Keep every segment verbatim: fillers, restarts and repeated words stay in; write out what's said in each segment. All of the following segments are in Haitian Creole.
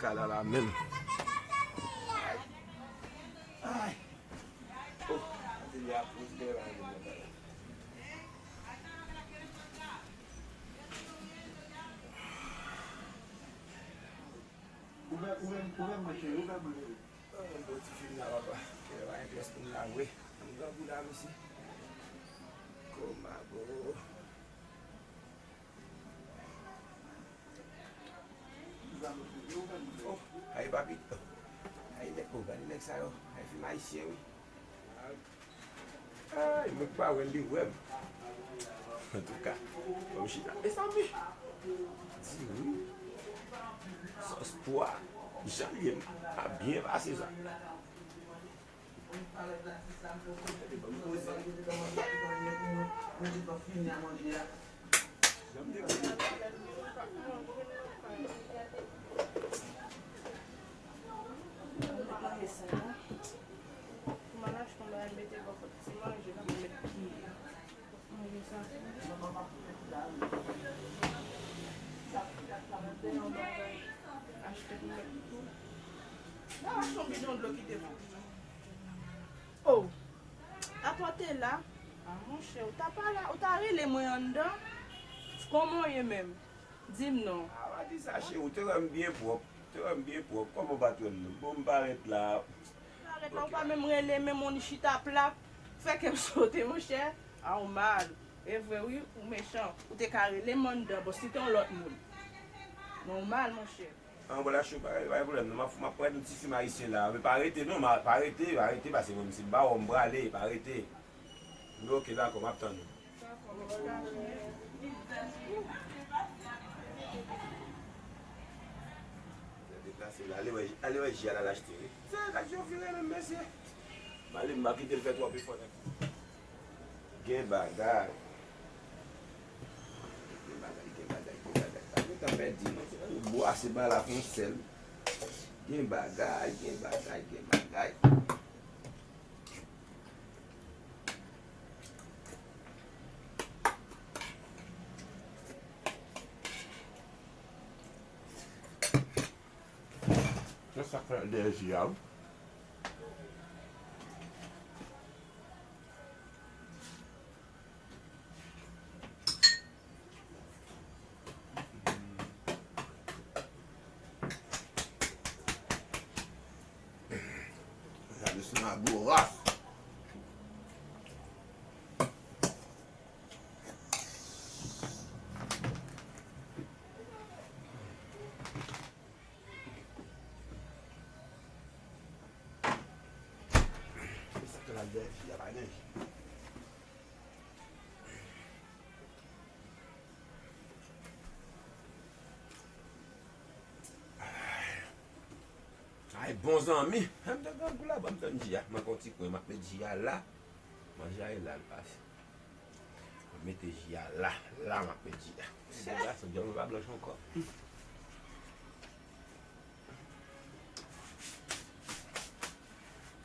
Sa la la menm. Ay. Ay. Oh, atelier a poz bèl bagay. Ouvè, ouvè, ouvè mwen, cheri, ouvè mwen, bebe. Oh, bon ti fim la, papa. Kè pa gen pyès pou m la vre. M grangou la, mesye. Kòman, bro? Oh, ay, papi. Ay, nèg, oh, gade nèg sa yo. Ay, fim ayisyen, wi. Ay, mwen k pa wè l, li wè m. Antouka, fò m chita, mezanmi. Di wi. Sòs pwa, jan l ye, m ap byen pase sa. Pou m al achte yon bagay mete bò kot ti manje la, pou m met ki manje sa. Achte pou m met tou. Nan achte yon bidon dlo kite pou. Oh, apòte la. Ah, monchè, ou ta pale, ou ta rele mwen anndan. Kòman w ye menm? Di m non. A, pa di sa, cheri, ou te wè m byen pwòp. Ou te wè m byen pwòp. Kòman w pa t wè m non? Bon, m parèt la. Parèt la, ou pa menm rele, menm on chita plat. Fè kè m sote, monchè. A, ou mal. E vre, wi, ou mechan. Ou te ka rele m anndan, bon, si te yon lòt moun. Men ou mal, monchè. An, bon, la cho, pa, pa gen pwoblèm, non, m ap, m ap gade yon ti fim ayisyen la. Men pa rete, non, ma, pa rete, pa rete, pase mwen, si m pa wè w, m prale, pa rete. Men oke, dakò, m ap tann ou. Deplase la, ale wè, ale wè ji a l al achte, wi. Se sa k yo vire menm, mesye. M ale, m pa kite l fè twòp efò, nèg. Gen bagay. Gen bagay, gen bagay, gen bagay. Pa gen tan pèdi, non. Se nan bwase ba la fon sèl. Gen bagay, gen bagay, gen bagay. Se sa k fè dèyè ji a, wi. Gade sa, gwo ras. Se sa k fè l al dèyè fi a, pa gen. Ay, bon zanmi. An m te grangou la, ban m tann ji a. Mwen gon ti kwen, m ap met ji a la. Manje a e la l pase. Mwen mete ji a la, la m ap met ji a. Mete gason, djòl mwen pa blanch ankò.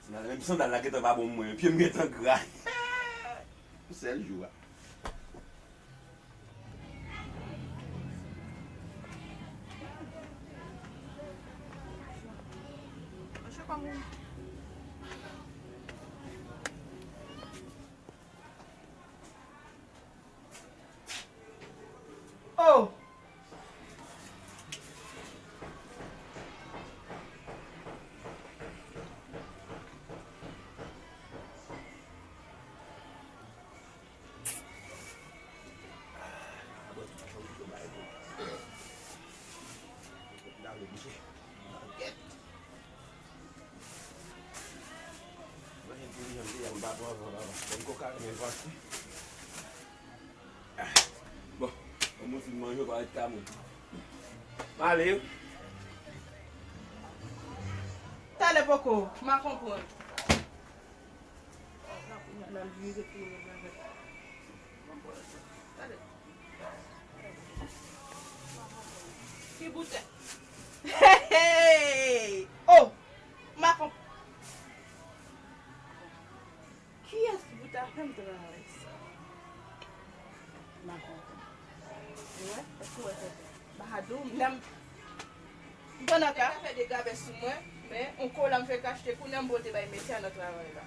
Sandal, menm sandal la gentan pa bon mwen, pye m gentan gra. Yon sèl jou a. Mache pa moun. Oh! Bon, yon moun fin manje, w pa ret ka moun. M ale wi. Talè poko, m a konprann. N ap vire pou nou bagay. Talè. Ki boutèy? Hey, hey! Oh! M a konp-, kiyès ki pou ta fè m travay sa? M a konprann. Ou wè? Èske w wè sa? M pa di w, m nan Pandan ka fè degabè sou mwen, men on kola m fèk achte kounye a m pote bay mesye a nan travay la.